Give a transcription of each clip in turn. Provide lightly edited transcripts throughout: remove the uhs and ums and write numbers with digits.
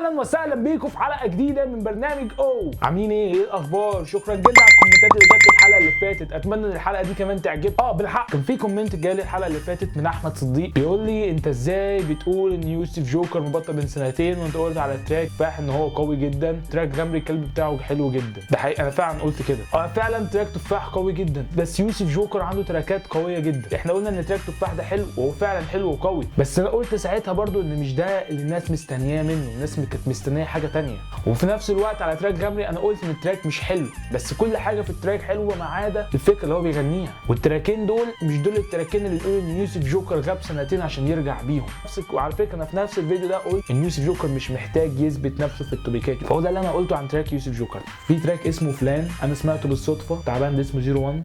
اهلا وسهلا بيكم في حلقة جديدة من برنامج او. عاملين ايه؟ ايه الاخبار؟ شكرا جدا على الكومنتات اللي جت الحلقة اللي فاتت، اتمنى ان الحلقة دي كمان تعجبكم. بالحق كان في comment جالي الحلقة اللي فاتت من احمد صديق بيقول لي انت ازاي بتقول ان يوسف جوكر مبطل من سنتين وانت قلت على track تفاح ان هو قوي جدا، track غمري الكلب بتاعه حلو جدا. ده حقيقي، انا فعلا قلت كده. فعلا track تفاح قوي جدا، بس يوسف جوكر عنده تراكات قوية جدا. احنا قلنا ان track تفاح ده حلو وهو فعلا حلو وقوي، بس انا قلت ساعتها برضو ان مش ده اللي الناس مستنياه منه، الناس كانت مستنيه حاجة تانية. وفي نفس الوقت على track غمري انا قلت ان ال track مش حلو، بس كل حاجة في ال track حلوة ما عدا الفكرة اللي هو بيغنيها. والتراكين دول مش دول التراكين اللي بيقولوا ان يوسف جوكر غاب سنتين عشان يرجع بيهم. وعلى فكرة انا في نفس الفيديو ده قلت ان يوسف جوكر مش محتاج يثبت نفسه في التوبيكات، فهو ده اللي انا قلته عن track يوسف جوكر. في track اسمه فلان انا سمعته بالصدفة، بتاع band اسمه 01.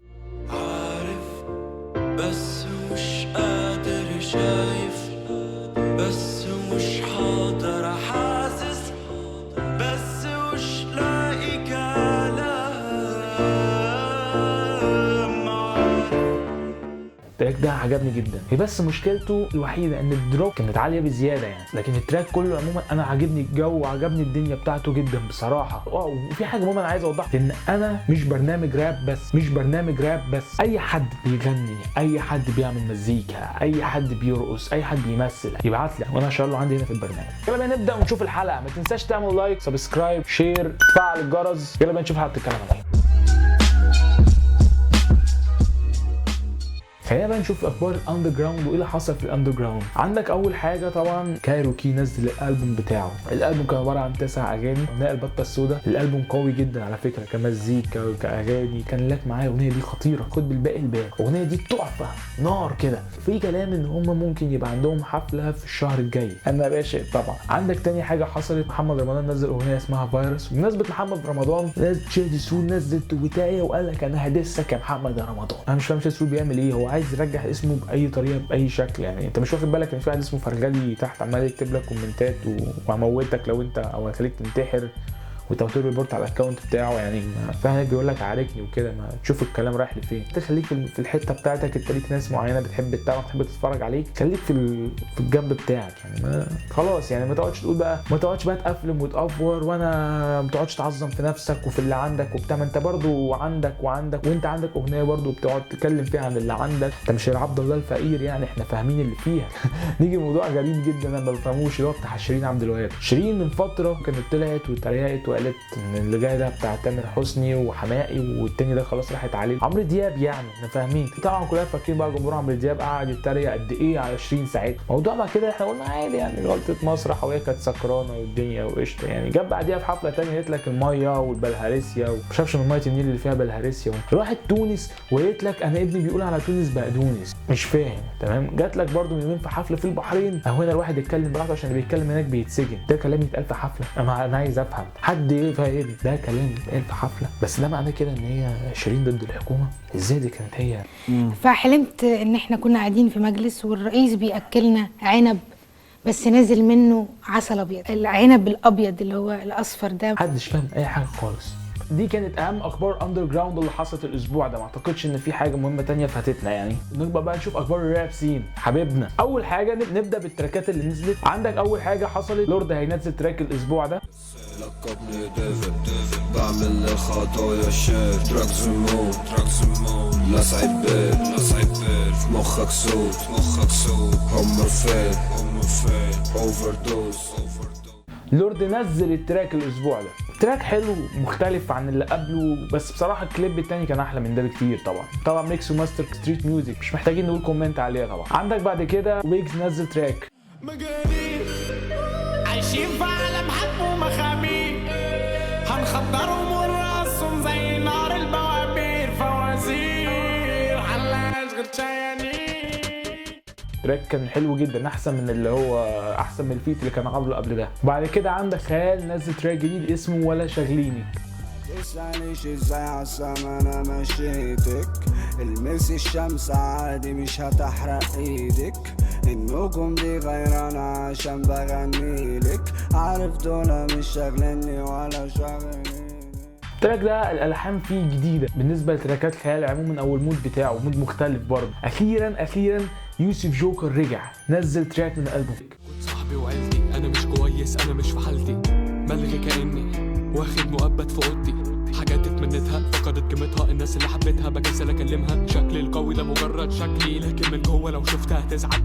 عارف بس مش قادر، شايف بس مش حاضر، حاسس بس مش لاقي كلام. عارف ال track ده عجبني جدا، هي بس مشكلته الوحيدة ان ال drop كانت عالية بزيادة يعني، لكن ال track كله عموما انا عاجبني الجو وعجبني الدنيا بتاعته جدا بصراحة. وفي حاجة مهمة انا عايز اوضحها، ان انا مش برنامج راب بس، مش برنامج راب بس. اي حد بيغني، اي حد بيعمل مزيكا، اي حد بيرقص، اي حد بيمثل يبعت لي وانا هشغله عندي هنا في البرنامج. يلا بينا نبدا ونشوف الحلقة. ما تنساش تعمل like، subscribe، share، تفعل الجرس. يلا بينا نشوف الحلقة بتتكلم عن ايه. خلينا بقى نشوف اخبار ال underground وايه اللي حصل في ال underground. عندك اول حاجة طبعا كايروكي نزل الالبوم بتاعه. الالبوم كان عبارة عن 9 اغاني، ابناء البطة السوداء. الالبوم قوي جدا على فكرة، كمزيكا وكاغاني. كان لك معايا الاغنية دي خطيرة، خد بالباقي الباقي. الاغنية دي تحفة نار كده. في كلام ان هم ممكن يبقى عندهم حفلة في الشهر الجاي، انا باشا طبعا. عندك تاني حاجة حصلت، محمد رمضان نزل اغنية اسمها فيروس. بمناسبة محمد رمضان، نزل شادي سرور نزل تويتايه وقال لك انا هدسك يا محمد رمضان. انا مش فاهم شادي سرور بيعمل ايه، هو عايز يرجع اسمه باي طريقه باي شكل يعني. انت مش واخد بالك ان في واحد اسمه فرغلي تحت عمال يكتب لك كومنتات وهموتك لو انت او هخليك تنتحر، وتوتر report على ال account بتاعه يعني. فاهم بيقول لك عاركني وكده، ما تشوف الكلام رايح لفين. انت خليك في الحتة بتاعتك، انت ليك ناس معينة بتحب تتابعك بتحب تتفرج عليك، خليك في الجنب بتاعك يعني. ما خلاص يعني، ما تقعدش تقول بقى، ما تقعدش بقى تقفلم وتأفور، وانا ما تقعدش تعظم في نفسك وفي اللي عندك وبتاع. ما انت برضو عندك وعندك، وانت عندك اغنية برضو بتقعد تتكلم فيها عن اللي عندك. انت مش عبد الله الفقير يعني، احنا فاهمين اللي فيها. نيجي لموضوع غريب جدا انا ما بفهموش، اللي هو بتاع شيرين عبد الوهاب. شيرين من فترة كانت طلعت واتريقت وقالت ان اللي جاي ده بتاع تامر حسني وحماقي والتاني ده خلاص راحت عليه عمرو دياب يعني، احنا فاهمين طبعا، كلنا فاكرين بقى جمهور عمرو دياب قعد يتريق قد ايه على شيرين ساعتها. موضوع بعد كده احنا قلنا عادي يعني، غلطه مسرح وهي كانت سكرانه والدنيا وقشطه يعني. جت بعديها في حفلة تانية قالت لك المية والبلهارسيا، وما شافش من مية النيل اللي فيها بلهارسيا. راحت تونس وقالت لك انا ابني بيقول على تونس بقدونس، مش فاهم تمام. جات لك برده من يومين في حفلة في البحرين، اهو هنا الواحد يتكلم براحته عشان اللي بيتكلم هناك بيتسجن. ده كلام يتقال في حفلة؟ انا عايز افهم حد يفهمني، ده كلام يتقال في حفلة؟ بس ده معناه كده ان هي شيرين ضد الحكومة؟ ازاي دي كانت هي؟ فحلمت ان احنا كنا قاعدين في مجلس والرئيس بياكلنا عنب، بس نازل منه عسل ابيض، العنب الابيض اللي هو الاصفر ده. محدش فاهم اي حاجة خالص. دي كانت اهم اخبار underground اللي حصلت الاسبوع ده، ما اعتقدش ان في حاجة مهمة تانية فاتتنا يعني. نبقى بقى نشوف اخبار ال rap scene حبيبنا. اول حاجة نبدا بالتراكات اللي نزلت. عندك اول حاجة حصلت، لورد هينزل track الاسبوع ده. لقبني ديفيد، بعمل الخطايا share، drugs مون، لسعة بير، في مخك صوت، هم فين، overdose. لورد نزل ال track الاسبوع ده، track حلو مختلف عن اللي قبله، بس بصراحة الكليب التاني كان احلى من ده بكتير. طبعا mix و master street music، مش محتاجين نقول comment عليها طبعا. عندك بعد كده ويجز نزل track. مجانين عايشين في عالم حب ومخابير، هنخدرهم ونرقصهم زي نار البوابير، فوازير حلاش غير شيانين. track كان حلو جدا، احسن من اللي هو احسن من ال feat اللي كان عامله قبل ده. وبعد كده عندك خيال نزل track جديد اسمه ولا شغليني. تسألنيش ازاي عالسما انا مشيتك، المسي الشمس عادي مش هتحرق ايدك، النجوم دي غيرانة عشان بغنيلك، عارف دول مش شاغليني ولا شاغليني. ال track ده الالحان فيه جديدة بالنسبة لتراكات خيال عموما، او ال mood بتاعه mood مختلف برضه. اخيرا يوسف جوكر رجع نزل track من الالبوم. صاحبي وعيلتي انا مش كويس، كويس، انا مش في حالتي، ملغي كاني واخد مؤبد في اوضتي. حاجات اتمنيتها فقدت قيمتها، الناس اللي حبيتها بكسل اكلمها. شكلي القوي ده مجرد شكلي، لكن من جوه لو شفتها هتزعل.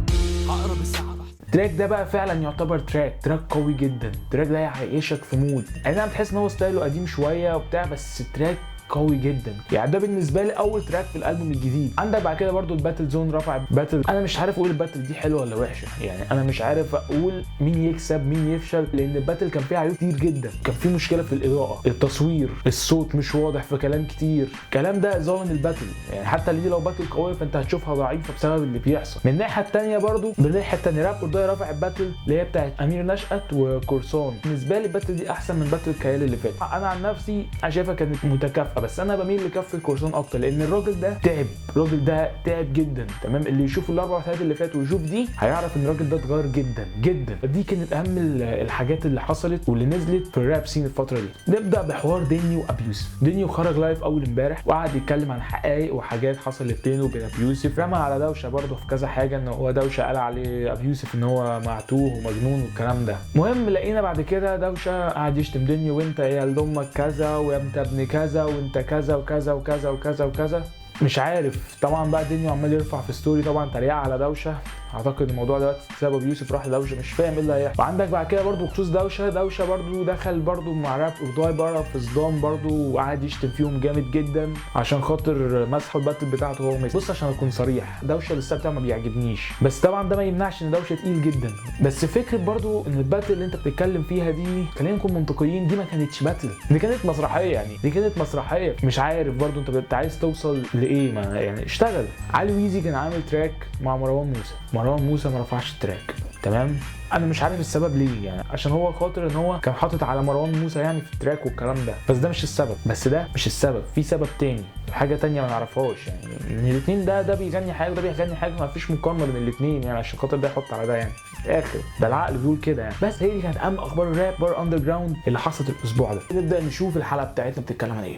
عقرب الساعة. ال track ده بقى فعلا يعتبر track قوي جدا. ال track ده هيعيشك في mood. اي نعم تحس ان هو style ه قديم شوية وبتاع، بس track قوي جدا. يعني ده بالنسبة لي اول track في الالبوم الجديد. عندك بعد كده برضو ال battle zone رفع battle. انا مش عارف اقول ال battle دي حلوة ولا وحشة، يعني انا مش عارف اقول مين يكسب مين يفشل، لان ال battle كان فيه عيوب كتير جدا. كان فيه مشكلة في الاضاءة، التصوير، الصوت مش واضح، في كلام كتير. الكلام ده ظالم ال battle، يعني حتى اللي لو battle قوية فانت هتشوفها ضعيفة بسبب اللي بيحصل. من الناحية الثانية برضو، من الناحية الثانية راب اورداي رفع ال battle اللي هي بتاعت امير نشأت وكورسان. بالنسبة لي ال battle دي احسن من battle كيال اللي فات. انا عن نفسي انا شايفها كانت متكافئة، بس انا بميل لكف الكورسان اكتر، لان الراجل ده تعب، الراجل ده تعب جدا. تمام، اللي يشوف الاربع سنوات اللي فاتوا ويشوف دي هيعرف ان الراجل ده اتغير جدا جدا. دي كانت اهم الحاجات اللي حصلت واللي نزلت في ال rap scene الفترة دي. نبدا بحوار دينيو وابي يوسف. دينيو خرج live اول امبارح وقعد يتكلم عن حقائق وحاجات حصلت بينه وبين ابي يوسف. رمى على دوشه برضه في كذا حاجة، ان هو دوشه قال عليه ابي يوسف ان هو معتوه ومجنون والكلام ده. المهم لقينا بعد كده دوشه قعد يشتم دينيو، وانت يا امك كذا، وانت ابن كذا، وانت كذا وكذا وكذا وكذا وكذا، مش عارف. طبعا بقى دينيو عمال يرفع في story طبعا تريقه على دوشه. اعتقد الموضوع دلوقتي بسبب يوسف راح لدوشه، مش فاهم ايه اللي هيحصل. وعندك بعد كده برضو بخصوص دوشه برضو دخل برضو مع راب اورداي بره في صدام برضو، وقعد يشتم فيهم جامد جدا عشان خاطر مسحوا ال battle بتاعته هو وميسي. بص عشان اكون صريح، دوشه لسه بتاعه ما بيعجبنيش، بس طبعا ده ما يمنعش ان دوشه تقيل جدا. بس فكرة برضو ان ال battle اللي انت بتتكلم فيها دي، خلينا نكون منطقيين، دي ما كانتش battle، دي كانت مسرحية. يعني دي كانت مسرحية. مش عارف برضو انت عايز توصل لايه. ما يعني اشتغل. علي ويزي كان عامل track مع مروان موسى، مروان موسى ما رفعش ال track. تمام، انا مش عارف السبب ليه، يعني عشان هو خاطر ان هو كان حاطط على مروان موسى يعني في ال track والكلام ده، بس ده مش السبب. بس ده مش السبب، في سبب تاني، حاجة تانية ما نعرفهاش. يعني ان الاثنين ده بيغني حاجة وده بيغني حاجة، ما فيش مقارنة بين الاثنين يعني، عشان خاطر ده يحط على ده يعني اخر ده العقل بيقول كده يعني. بس هي دي كانت اهم اخبار الراب بار underground اللي حصلت الاسبوع ده. نبدا نشوف الحلقة بتاعتنا بتتكلم عن ايه.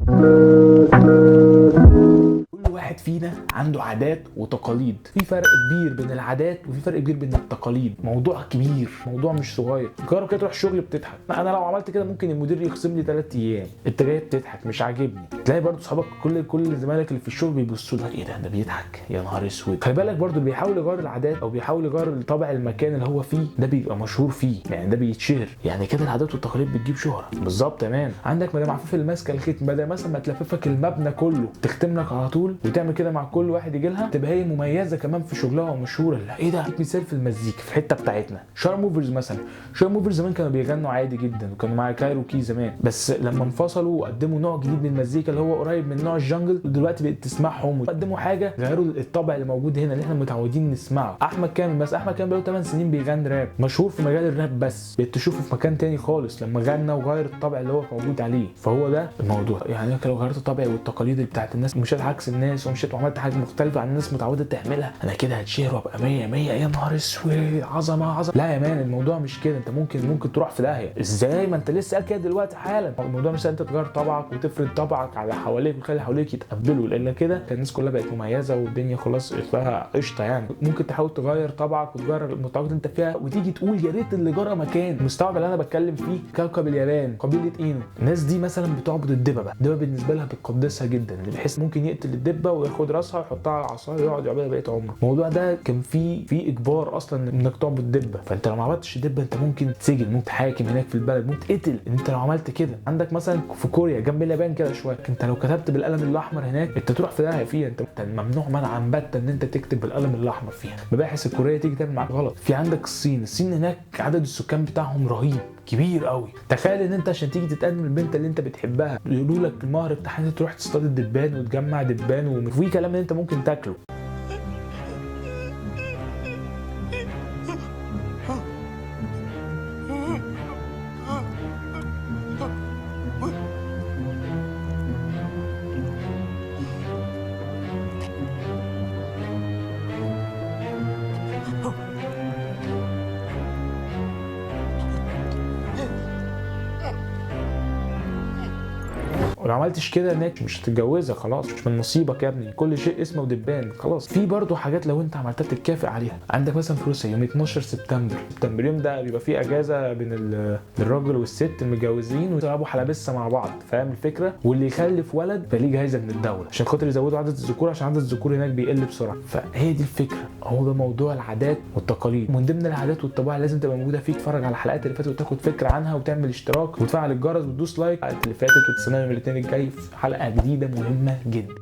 كل واحد فينا عنده عادات وتقاليد. في فرق كبير بين العادات وفي فرق كبير بين التقاليد. موضوع كبير، موضوع مش صغير. جرب كده تروح شغل بتضحك، انا لو عملت كده ممكن المدير يخصم لي 3 ايام. انت جاي بتضحك مش عاجبني. تلاقي برضو اصحابك كل زمايلك اللي في الشغل بيبصوا لك، ايه ده بيضحك، يا نهار اسود. خلي بالك برضو اللي بيحاول يغير العادات او بيحاول يغير طبع المكان اللي هو فيه ده بيبقى مشهور فيه، يعني ده بيتشهر. يعني كده العادات والتقاليد بتجيب شهره. بالظبط. تمام. عندك مدام عفاف اللي ماسكه الختم، بدل مثلا ما تلففك المبنى كله تختم لك على طول وتعمل كده مع كل واحد يجي لها، تبقى هي مميزة كمان في شغلها ومشهوره. لا ايه ده. مثال في المزيكا في الحتة بتاعتنا، شار موفرز مثلا. شار موفرز زمان كانوا بيغنوا عادي جدا وكانوا مع كايروكي زمان، بس لما انفصلوا وقدموا نوع جديد من المزيكا اللي هو قريب من نوع ال jungle، دلوقتي بقت تسمعهم وقدموا حاجة غيروا الطبع اللي موجود هنا اللي احنا متعودين نسمعه. احمد كامل بس، احمد كامل بقاله 8 سنين بيغني راب، مشهور في مجال الراب، بس بقيت تشوفه في مكان تاني خالص لما غنى وغير الطبع اللي هو موجود عليه. فهو ده الموضوع. يعني لو غيرت الطبع والتقاليد اللي بتاعت الناس، مشيت عكس الناس ومشيت وعملت حاجة مختلفة عن الناس متعوده تعملها، انا كده هتشهر وابقى 100 100، يا نهار اسود، عظمه عظمه. لا يا man، الموضوع مش كده. انت ممكن تروح في داهية. ازاي؟ ما انت لسه قال كده دلوقتي حالا. الموضوع مش انت تغير طبعك وتفرض طبعك على حواليك وتخلي حواليك يتقبلوا، لان كده كان الناس كلها بقت مميزة والدنيا خلاص بقى قشطه. يعني ممكن تحاول تغير طبعك وتغير المتعود اللي انت فيها وتيجي تقول يا ريت اللي جرى مكان. المستوعب اللي انا بتكلم فيه كوكب اليابان، قبيلة اينو، الناس دي مثلا بتعبد الدببه. الدببه بالنسبة لها بتقدسها جدا، اللي بحيث ممكن يقتل الدبة وياخد راسها ويحطها على عصاية ويقعد يعبدها بقية عمره. الموضوع ده كان فيه اجبار اصلا انك تعبد دبه، فانت لو ما عبدتش دبه انت ممكن تسجن، ممكن تحاكم هناك في البلد، ممكن تقتل انت لو عملت كده. عندك مثلا في كوريا جنب اليابان كده شوية، انت لو كتبت بالقلم الاحمر هناك انت تروح في داهية فيها. انت ممنوع منعا باتا ان انت تكتب بالقلم الاحمر فيها. مباحث الكورية تيجي تعمل معاك غلط. في عندك الصين، الصين هناك عدد السكان بتاعهم رهيب كبير قوي. تخيل ان انت عشان تيجي تتقدم البنت اللي انت بتحبها يقولوا لك المهر بتاعها انت تروح تصطاد الدبان وتجمع دبان، وفي كلام ان انت ممكن تاكله. ولو عملتش كده هناك مش هتتجوزها، خلاص مش من نصيبك يا ابني، كل شيء اسمه ودبان خلاص. في برضو حاجات لو انت عملتها بتتكافئ عليها. عندك مثلا في روسيا يوم 12 سبتمبر، اليوم ده بيبقى فيه اجازه بين الراجل والست المتجوزين، ويلعبوا حلبسه مع بعض، فاهم الفكرة؟ واللي يخلف ولد فليه جايزة من الدولة عشان خاطر يزودوا عدد الذكور، عشان عدد الذكور هناك بيقل بسرعة. فهي دي الفكرة، هو ده موضوع العادات والتقاليد. من ضمن العادات والطباع لازم تبقى موجودة فيك. اتفرج على الحلقات اللي فاتت وتاخد فكرة عنها، وتعمل اشتراك وتفعل الجرس وتدوس like على الحلقات اللي فاتت، وتستنى يوم الاثنين الجاي في حلقة جديدة مهمة جدا.